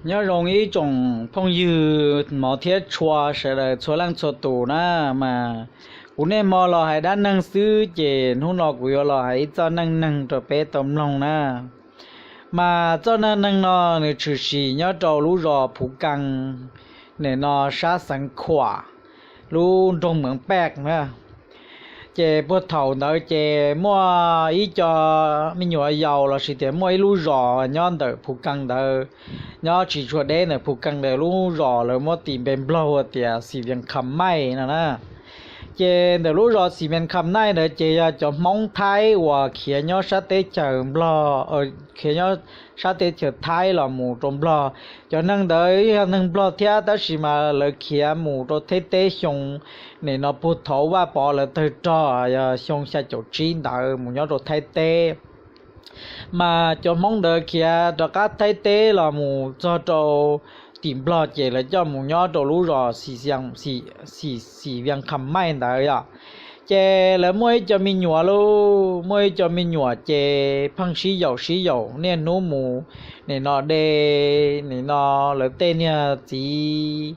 Nyob zoo ib tsoom phooj ywg hmov thiab tshua sawv daws txhua leej txhua tus na, mas kuv niaj hmo los hais dab neeg xwb ces hnub no kuv yuav los hais ib txoj neej neeg rau peb tau mloog na. Mas txoj neej neeg no nws tshwm sim nyob rau lub zos Phuv Kees, nim no sab Xeev Khuam, lub nroog Meev Paj na. Ces puag thaum ntawd ces muaj ib co me nyuam yaus lossis tias muaj ib lub zos nyob ntawm Phuv Kees ntawd, nyob tsis tshua deb ntawm Phuv Kees ntawd, lub zos lawv muab tis npe Nplog hu tias Xim Vias Kham Maij no na. Ces ntawm lub zos Xim Vias Kham Maij ntawd ces yog cov Hmoob Thaib uas khiav nyob sab teb chaws Nplog, khiav nyob sab teb chaws Thaib los mus rau Nplog. Cov neeg ntawd yog neeg Nplog thiab tab sis mas lawv khiav mus rau Thaib teb xyoo, nim no puag thaum Vaj Pov lawv tawg rog yog xyoo xya caum tsib ntawd mus nyob rau Thaib teb. Mas cov Hmoob ntawd khiav rov qab Thaib teb los mus txog rau tim Nplog ces lawv coj mus nyob rau lub zos Xim Vias Kham Maij ntawd yom. Ces lawv muaj ib co me nyuam lauj, muaj ib co me nyuam ces pheej sib yaum sib yaum niaj hnub mus, nim no de, nim no lawv tej niag txiv,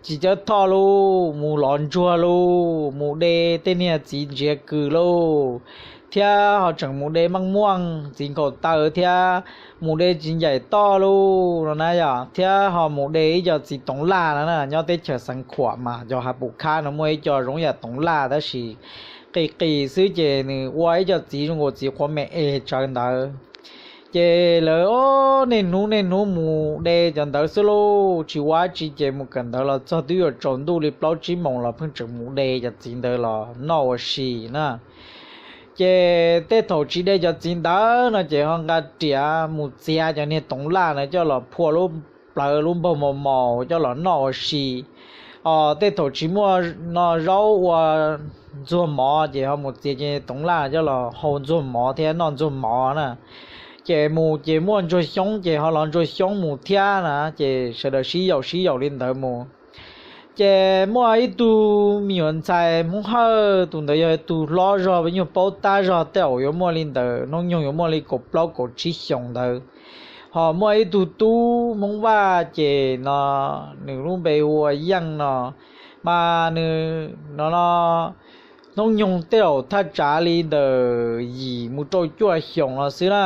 txiv Cawb Thoj lauj, mus lov ntsuag lauj, mus de tej niag txiv ntsiav kws lauj, thiab ho tseem mus de meej muaj txiv nkaus taw thiab, mus de txiv ncaim toj lauj no na yom, thiab ho mus de ib co txiv toov laj no na. Nyob teb chaws Xeev Khuam mas cov hav pum khab no muaj ib co zoo yam toov laj tab sis qis qis xwb ces nws ua ib co txiv zoo nkaus txiv quav me es tsawv ntawd. Ces lawv niaj hnub niaj hnub mus de cov ntawd xwb lauj, tsis ua dab tsi ces mus kawm ntawv los txog twb yuav tsaus ntuj li plaub tsib moos los pheej tseem mus de cov txiv ntawd los noj ua si na. Ces tej thaum tsis de cov txiv ntawd no ces ho nqa riam mus txiav cov niag toov laj na coj los phua lub plawv lub npaug mos mos coj los noj ua si. Tej thaum tsis muaj no zaub ua ntxuag mov ces ho mus txiav cov niag toov laj coj los hau ntxuag mov thiab noj ntxuag mov na. Ces mus ces muaj ntsuag xyoob ces ho los ntsuag xyoob mus thiab na, ces sawv daws sib yaum sib yaum li ntawd mus. Ces muaj ib tug me nyuam ntxhais Hmoob Hawj, tus ntawd yog tus hlob zog, peb nyuag paub tab zog tej zaum yuav muaj li ntawd, hnub nyoog yuav muaj li kaum plaub kaum tsib xyoos ntawd. Ho muaj ib tug tub Hmoob Vaj ces no nws lub npe hu ua Yeej no, mas nws no no hnub nyoog tej zaum thaj tsam li ntawm yim mus rau cuaj xyoos no xwb na.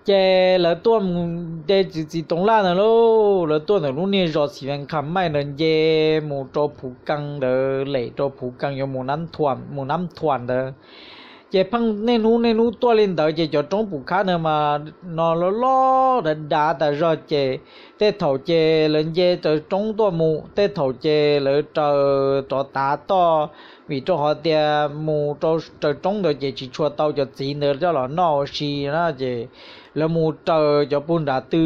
Ces lawv tuaj mus de txiv toov laj ntawd lauj, lawv tuaj ntawm lub niag zos Xim Vias Kham Maij ntawd nce mus rau Phuv Kees ntawd, lem rau Phuv Kees yuav mus Nab Thuam ntawd. Ces pheej niaj hnub niaj hnub tuaj li ntawd ces cov roob pum khab ntawd mas no loj loj dav dav tas zog ces tej thaum ces lawv nce raws roob tuaj mus, tej thaum ces lawv raws rov tav toj, vim rau qhov tias mus rau raws roob ntawd ces tsis tshua tau cov txiv ntawd coj los noj ua si na. Ces lawv mus raws cov puag nram tw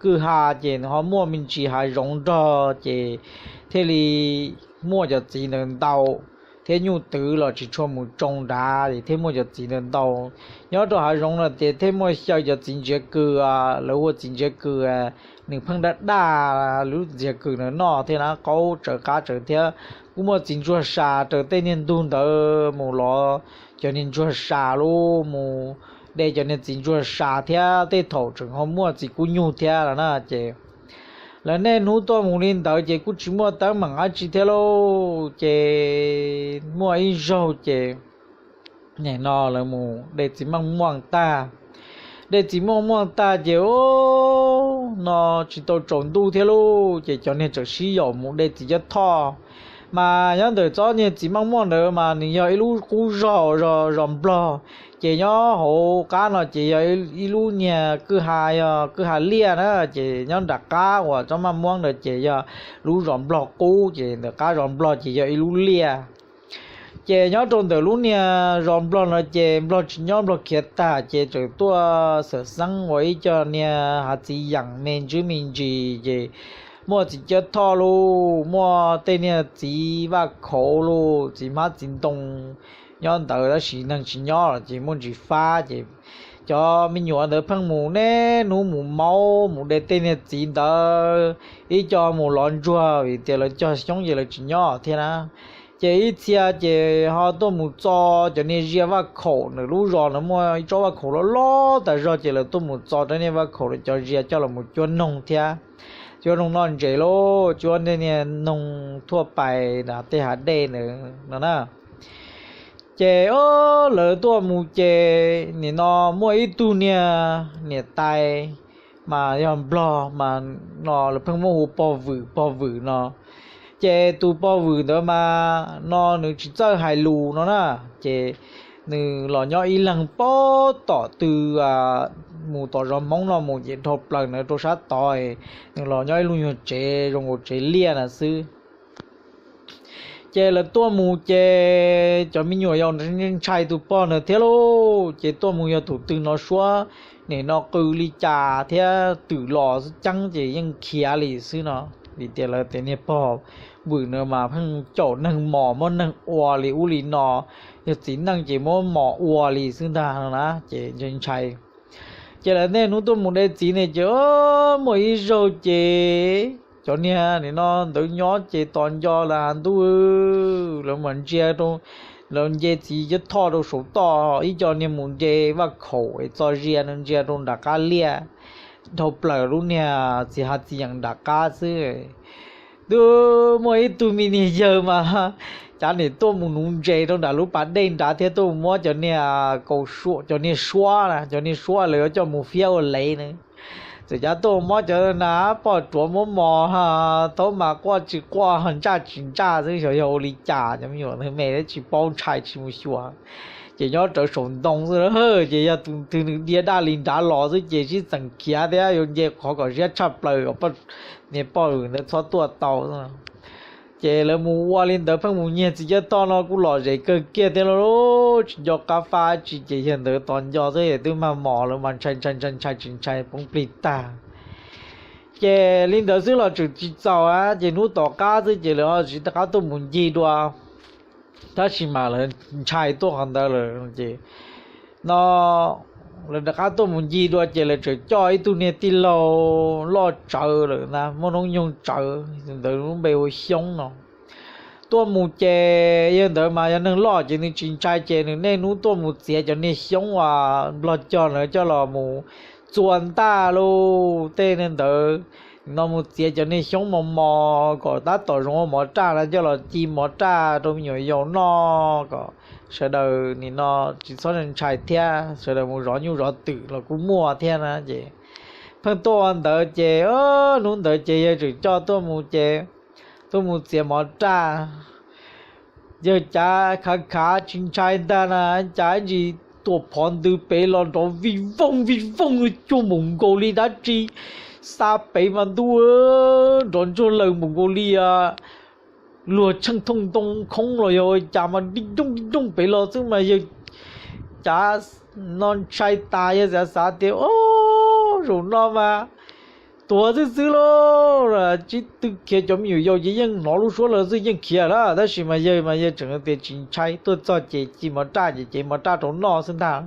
kwj ha ces nws ho muaj me ntsis hav zoov nrog ces thiaj li muaj cov txiv ntawd ntau, thiab nyuj twm los tsis tshua mus tsoo nrad es thiaj muaj cov txiv ntawd ntau. Nyob rau hav zoov no ces thiaj muaj xyaw cov txiv ntsiav kws, lawv ua txiv ntsiav kws, nws pheej daj daj lub ntsiav kws ntawd noj thiab na, qaub tsawv qab tsawv thiab. Kuj muaj txiv ntsuag sa raws tej niag ntug ntawd mus los, cov niag ntsuag sa lub mus de cov niag txiv ntsuag sa thiab tej thaum tseem ho muaj txiv kub nyuj thiab no na. Ces lawv niaj hnub tuaj mus li ntawd ces kuj tsis muaj teeb meem dab tsi thiab lauj. Ces muaj ib zaug ces nim no lawv mus de txiv meej muaj tag, de txiv meej muaj tag ces no tsis tau tsaus ntuj thiab lauj, ces cov niag tseem sib yaum mus de txiv Cawb Thoj. Mas nyob ntawm txoj niag txiv meej muaj ntawd mas nws yog ib lub qub zos, zos Nplog, ces nyob hauv qab no ces yog ib lub niag kwj ha, yog kwj ha liaj na, ces nyob nram qab uas tsob maj muab ntawd ces yog lub zos Nplog qub, ces ntawm qab zos Nplog ces yog ib lub liaj. Ces nyob rau ntawm lub niag zos Nplog no ces Nplog tsis nyob, Nplog khiav tag, ces tseem tuaj xawm xeeb ua ib co niag hav txiv yeem me ntsis me ntsis, ces muaj txiv Cawb Thoj lauj, muaj tej niag txiv Vaj Khauv lauj, txiv hmab txiv ntoo nyob ntawd, tab sis neeg tsis nyob los ces muaj ntsis fab, ces cov me nyuam ntawd pheej mus niaj hnub mus maub mus de tej niag txiv ntawd, ib co mus lov ntsuag vim tias lawv cog xyoob ces lawv tsis nyob thiab na. Ces ib txhia ces ho tuaj mus txo cov niag zia vaj khaum, nws lub zos no muaj ib tsob vaj khaum loj loj tas zog, ces lawv tuaj mus txo rau niag vaj khaum cov zia coj los cuab noog thiab. Cuab noog noj ntses lauj, cuab niag noog thuaj pais tej hav dej ntawd no na. Ces lawv tuaj mus ces nim no muaj ib tug niag niam tais mas yog nplog mas no lawv pheej muab hu pog Vwm pog Vwm no. Ces tus pog Vwm ntawd mas no nws tsis txawj hais lus no na. Ces nws los nyob ib leeg pog tom tw mus tom zos Hmoob no mus ces dhau plaws ntawd rau sab tod, nws los nyob ib lub nyuag tsev zoo nkaus tsev liaj na xwb. Ces lawv tuaj mus ces cov me nyuam yaus ntshai tus pog ntawd thiab lauj, ces tuaj mus yog tus twg no suab nim no qw li cas thiab twm los xwb ceeb ces yeej khiav li xwb no. Vim tias lawv tias niag pog Vwm no mas pheej caum neeg mos muab neeg ua li ub li no, yog txiv neej ces muab mos ua li xwb ntag no na, ces ntshai ntshai. Ces lawv niaj hnub tuaj mus de txiv ne ces muaj ib zaug ces cov niag nim no ntawd nyob ces tos nco lawm ntuj, lawv mas ntsia rau, lawv nce txiv cov thoj rau saum toj, ib co niag mus nce vaj khaum es txo zia no ntsia rau nram qab liaj, dhau plaws lub niag txiv hav txiv yeem nram qab xwb. Twb muaj ib tug me niag yawg mas cav nim tuaj mus nuv ntses rau nram lub pas dej nrad thiab tuaj mus muab cov niag kaus suam, cov niag suab na, cov niag suab lawv yuav coj mus fiab ua lev na. Txawm cav tuaj mus muab cov na poj ruam muab mos, thaub mas quaj tsis quaj, ntsaj tsis ntsaj xwb, xyov yog ua li cas, cov me nyuam me tsis paub ntshai tsis mus xyuas. Ces nyob rawv saum ntoo xwb, ces yog tus twg nws dhia daj li nrad los xwb ces sib txeem khiav thiab yuav nce qhov kom siab tshaj plaws kom niag poj Vwm ntawd txhob tuaj tau. Ces lawv mus ua li ntawd pheej mus nyiag txiv cov thoj no kuj lom zem kawg kiag thiab lauj, tsis nco qab fab tsi ces yawg ntawd tos nco xwb es twb mag mos lawv mas ntshai ntshai ntshai ntshai tsis ntshai poob plig tag. Ces li ntawd xwb los tseem tsis txaus a, ces hnub tom qab xwb ces lawv ho tsis rov qab tuaj mus ncig dua, tab sis mas lawv ntshai tuaj qhov ntawd lawm ces no lawv rov qab tuaj mus ncig dua ces lawv tseem coj ib tug niag tij laug loj tsawv lawm na, muaj noob nyoog tsawv ntawd lub npe ua Xyoob no tuaj mus ces yawg ntawd mas yog neeg loj ces nws tsis ntshai ces nws niaj hnub tuaj mus txiav cov niag xyoob uas nplog cog ntawd coj los mus txua ntaj lauj. Tej niag ntawd no mus txiav cov niag xyoob mos mos kom tab tom zoo ua mov raj na coj los ci mov raj rau me nyuam yaus noj kom sawv daws nim no tsis txhob ntshai thiab sawv daws mus zov nyuj zov twm los kuj muaj thiab na. Ces pheej tuaj ua ntawd ces hnub ntawd ces yawg tseem coj tuaj mus ces tuaj mus txiav mov raj. Yawg cav khav khav tsis ntshai ntag na, cav ib ntsis tuam phov ntws pem los nrov vij vooj vij vooj cuag npaum nkaus li dab tsi xa pem mas ntuj, nrov ntsuag lawm npaum nkaus li luag tsheej thooj ntoo khoob los yog ua cas mas di dooj di dooj pem los xwb mas yawg cav no ntshai tas yawg xav xav tias o, zaum no mas tuag xwb xwb lauj. Tsis tw khiav cov me nyuam yaus ces yeej hnov lub suab lawv xwb yeej khiav lawm tab sis mas yawg mas yawg tseem tias tsis ntshai, tuaj txog ces ci mov raj ces cev mov raj rau noj xwb ntag.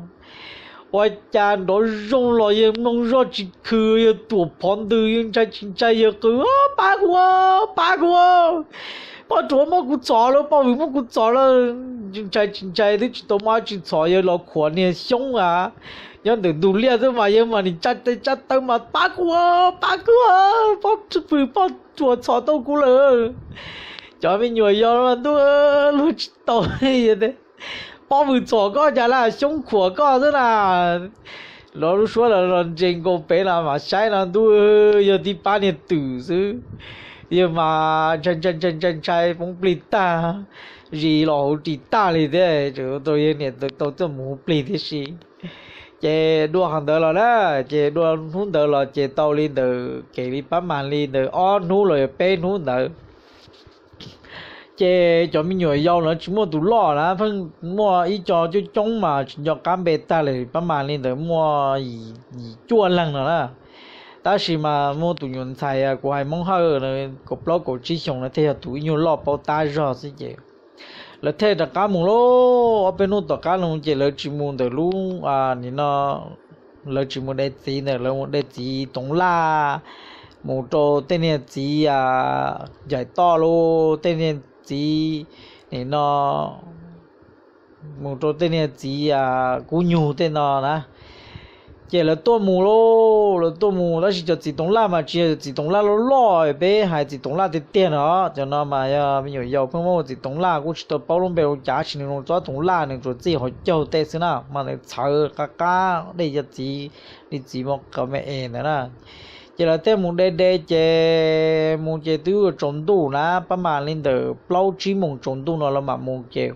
Ua cas nrov zoo los yawg mloog zoj tsis khw, yawg tuam phov ntws yawg ntshai tsis ntshai yawg qw, pab kuv, pab kuv, poj ruam muab kuv txhom lawm, poj vwm muab kuv txhom lawm. Ntshai tsis ntshai twb tsis tau muaj dab tsi txhom yawg los khuam niag xyoob a, nyob ntawm ntug liaj xwb mas yawg mas nim tsa tes tsa taw mas pab kuv, pab kuv, poj vwm poj ruam txhom tau kuv lawm. Cov me nyuam yog ntuj, luag tsis tau, poj vwm txhom koj cas la xyoob khuam koj xwb na. Los lub suab los los ntse nkaus pem los mas saib no ntuj, yawg tib pab niag twm xwb. Yawg mas ntshai ntshai ntshai ntshai poob plig tag, zis los hauv ris tag li thiab tseem tau yawg niam tau txawj mus hu plig thiab si. Ces dua qhov ntawd los na, ces dua hnub ntawd los ces tau li ntawd kev li pab mas li ntawd ob hnub los yog peb hnub ntawd. Ces cov me nyuam yaus lawv tsis muaj tus loj na, pheej muaj ib co coob coob mas tsis nco qab npe tag li, pab mas li ntawd muaj yim cuaj leeg no na. Tab sis mas muaj tus nyuam ntxhais kuv hais Hmoob Hawj kaum plaub kaum tsib xyoos no thiaj yog tus ib nyuag loj paub tab zog xwb ces lawv thiaj rov qab mus lauj. Ob peb hnub tom qab no ces lawv tsis mus ntawm lub nim no, lawv tsis mus de txiv ntawm, lawv mus de txiv toov laj, mus rau tej niag txiv ncaim toj lauj, tej niag txiv nim no mus rau tej niag txiv kub nyug tej no na. Ces lawv tuaj mus lauj, lawv tuaj mus tab sis cov txiv toov laj mas tsis yog txiv toov laj loj loj peb hais txiv toov laj tiag tiag no. Cov no mas yog me nyuam yaus pheej muab ua txiv toov laj, kuj tsis tau paub lub npe ua cas, tab sis nws zoo txob toov laj, nws tsuas txij hauv caug tej xwb na, mas nws txhawv qab qab dej cov txiv li txiv mus qhov me es ntawd na. Ces lawv tej mus de de ces mus ces twb yuav tsaus ntuj na, pab mam li ntawm plaub tsib moos tsaus ntuj no lawv mam mus ces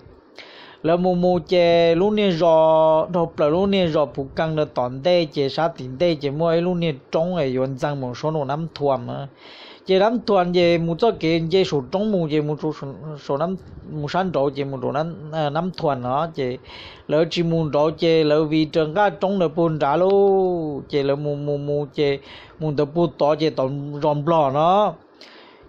lawv mus mus ces lub niag zos dhau plaws lub niag zos Phuv Kees ntawd tom ntej ces sab tim ntej ces muaj ib lub niag roob es yuav ntxeev mus saum nram Nab Thuam na. Ces Nab Thuam ces mus txoj kev nce saum roob mus ces mus sab nraud ces mus rau Nab Thuam no ces lawv tsis mus nraud ces lawv vij raws nqaj roob ntawd puag nrad lauj. Ces lawv mus mus mus ces mus ntawd puag tod ces tom zos Nplog no.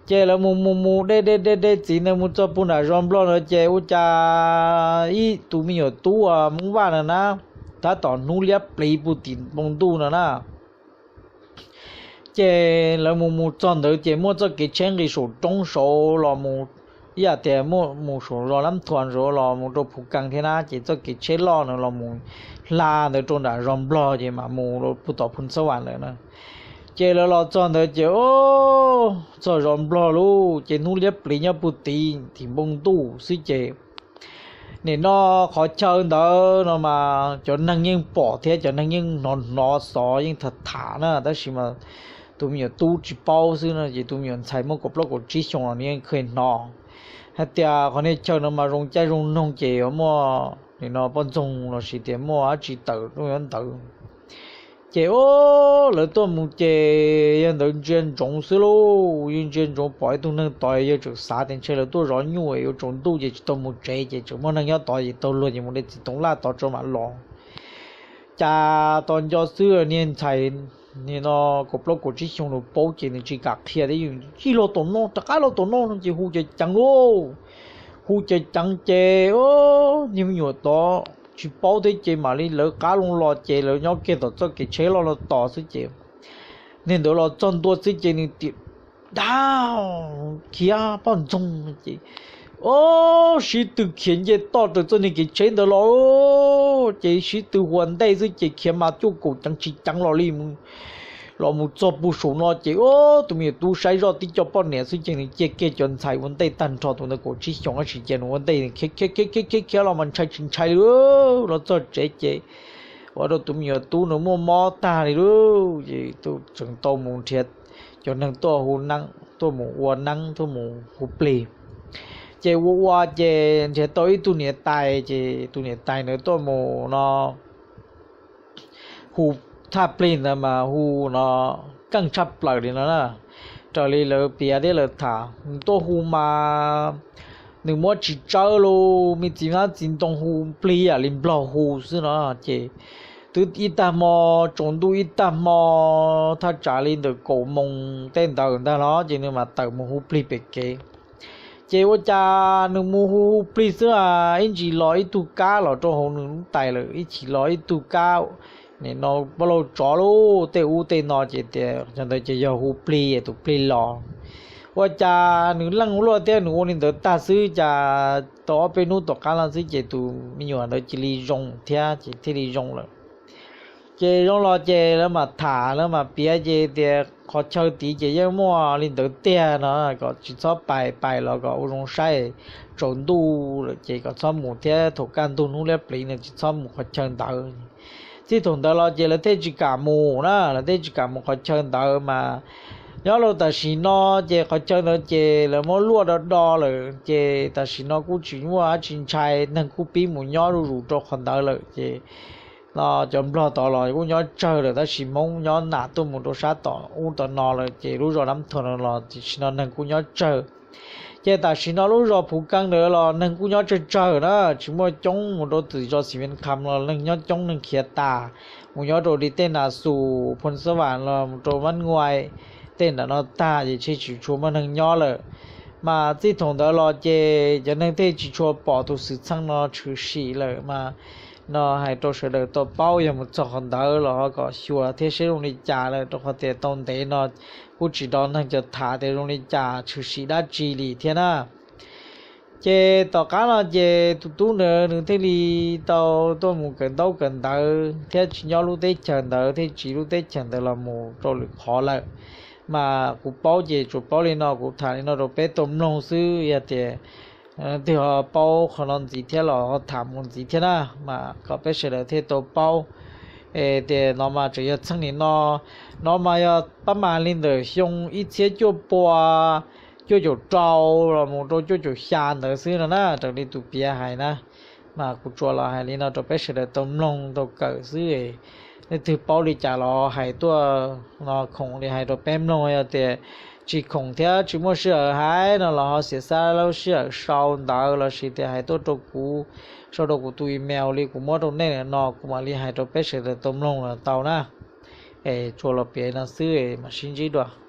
Ces lawv mus mus mus de de de de txiv ntawd mus txog puag nram zos Nplog no ces ua cas ib tus me nyuam tub Hmoob Vaj no na, tab tom hnub liab pliv puag tim npoo ntuj no na. Ces lawv mus mus txog ntawd ces muaj txoj kev tsheb nqis saum roob saud los mus, ib yam tias muaj mus saum zos Nab Thuam saud los mus rau Phuv Kees thiab na, ces txoj kev tsheb loj no los mus hla ntawd rau nram zos Nplog ces mam mus puag tom Phu Xab Vam lawm na. Ces lawv los txog ntawd ces txog zos Nplog lauj, ces hnub liab pliv nyob puag tim tim npoo ntuj xwb ces nim no qhov chaw ntawd no mas cov neeg yeej pom thiab cov neeg yeej hnov hnov xov yeej tham tham na, tab sis mas tus me nyuam tub tsis paub xwb no ces tus me nyuam ntxhais muaj kaum plaub kaum tsib xyoo los nws yeej kheev hnov hais tias qhov niag chaw no mas zoo caij zoo nyoog ces yuav muaj nim no poj ntxoog los sis tias muaj dab tsi tawm tuaj nyob ntawd. Ces lawv tuaj mus ces yawg ntawd ntsia ntsoov xwb lauj, yawg ntsia ntsoov pom ib tug neeg tod, yawg txawm xav tias ntshe lawv tuaj zov nyuj yuav tsaus ntuj ces tsis tau mus tsev ces tseem muaj neeg nyob tod ces taug luag ces mus de txiv toov laj tod tso mam los. Cas tos nco xwb niag ntxhais nim no kaum plaub kaum tsib xyoo nws paub ces nws tsis kam qhia thiab, yog los tom no, rov qab los tom no no ces hu ceev ceev lauj. Hu ceev ceev ces niag me nyuam tod tsis paub thiab ces mam li lawv qab loo los ces lawv nyob kiag tom txoj kev tsheb loj no tos xwb ces niag ntawd los txog ntua xwb ces nws tias, Dab, khiav poj ntxoog ces, o, sib tw khiav nce toj raws txoj niag kev tsheb ntawd los ces sib tw hua ntej xwb ces khiav mas cuaj kaum ceev tsis ceev los li los mus txog puag saum no ces tus me nyuam tub saib zoj tib co poj niam xwb ces nws cia kiag cov ntxhais ua ntej tag nrho, tus ntawd kaum tsib xyoos tab sis cia nws ua ntej, khiav khiav khiav khiav los mas ntshai tsis ntshai li. Los txog tsev ces ua rau tus me nyuam tub nws muaj mob tag li lauj. Ces tseem tau mus nrhiav cov neeg tuaj hu neeb, tuaj mus ua neeb, tuaj mus hu plig. Ces ua ua ces nrhiav tau ib tug niam tais, ces tus niam tais ntawd tuaj mus no hu thaj plig ntawd mas hu no keej tshaj plaws li no na. Raws li lawv piav thiab lawv tham nws tuaj hu mas nws muab tsis tsawb li, me txiv hmab txiv ntoo hu plig yam li nplog hu xwb no. Ces twb ib tag hmo, tsaus ntuj ib tag hmo, thaj tsam li ntawm kaum moos tej ntawd ntag los ces nws mam tawm mus hu plig pem kev. Ces ua cas nws mus hu hu plig xwb a, ib ntsis los ib tug kab los rau hauv nws lub tais lawm, ib chim los ib tug kab, nim no pab laug tsov lub tej ub tej no ces tias cov ntawd ces yog hu plig, tus plig los. Ua cas nws leej ua luaj thiab nws ua li ntawd tag xwb cas tau ob peb hnub tom qab no xwb ces tus me nyuam ntawd cia li zoo thiab ces thiaj li zoo lawm. Ces zoo los ces lawv mam tham lawv mam piav ces tias qhov chaw tid ces yeej muaj li ntawd tiag no, kom tsis txhob pais, pais los kom ua zoo saib, tsaus ntuj lawm ces kom txhob mus thiab, thaum kaj ntug hnub liab pliv no tsis txhob mus qhov chaw ntawd. Txij thaum ntawd los ces lawv thiaj tsis kam mus na, lawv thiaj tsis kam mus qhov chaw ntawd mas nyob rau tam sim no ces qhov chaw ntawd ces lawv muab luaj do do lawm ces tam sim no kuj tsis muaj dab tsi ntshai, neeg kuj pib mus nyob zuj zus rau qhov ntawd lawm ces no cov nplog tod los kuj nyob tsawg lawm tab sis Hmoob nyob nam tuaj mus rau sab tom ub tom no lawm ces lub zos Nab Thuam no los tam sim no neeg kuj nyob tsawg. Ces tam sim no lub zos Phuv Keeb ntawd los neeg kuj nyob tsawg tsawg na, tsis muaj coob, mus rau tim zos Xim Vias Kham los neeg nyob coob, neeg khiav tas mus nyob rau li tej Nas Xus, Phoo Xab Vam los mus rau Mab Nuais, tej nram no tag ces tsis tshua muaj neeg nyob lawm. Mas txij thaum ntawd los ces cov neeg thiaj tsis tshua pom tus xwm txheej no tshwm sim lawm mas no hais rau sawv daws tau paub, yog mus txog qhov ntawd los ho kom xyuas thiab seb zoo li cas lawm, rau qhov tias tau ntev no kuj tsis hnov neeg cov tham tias zoo li cas tshwm sim dab tsi li thiab na. Ces tom qab no ces tus tub ntawd nws thiaj li tau tuaj mus kawm ntaub kawm ntawv thiab tsis nyob lub teb chaws ntawd thiab tsiv lub teb chaws ntawd los mus rau lwm qhov lawm. Mas kuv paub ces tsuas paub li no, kuv tham li no rau peb tau mloog xwb. Yog tias twg ho paub qhov no ntxiv thiab los ho tham mus ntxiv thiab na, mas kom peb sawv daws thiaj tau paub. Es tias no mas tseem yog txheej nim no, no mas yog pab mas li ntawm xyoo ib txhiab cuaj pua cuaj caum rau los mus rau cuaj caum xya ntawd xwb no na, raws li tus piav hais na. Mas kuv tsuas los hais li no rau peb sawv daws tau mloog tau kawm xwb. Leej twg paub li cas los hais tuaj no, khoom li hais rau peb mloog. Yog tias tsis khoom thiab tsis muaj sij hawm hais no los ho xiam xab lub sij hawm sau ntawv los sis tias hais tuaj rau kuv, sau rau kuv tus email li kuv muab rau nej no, kuv mam li hais rau peb sawv daws tau mloog los tau na. Es tsuas los piav no xwb, mam sib ntsib dua.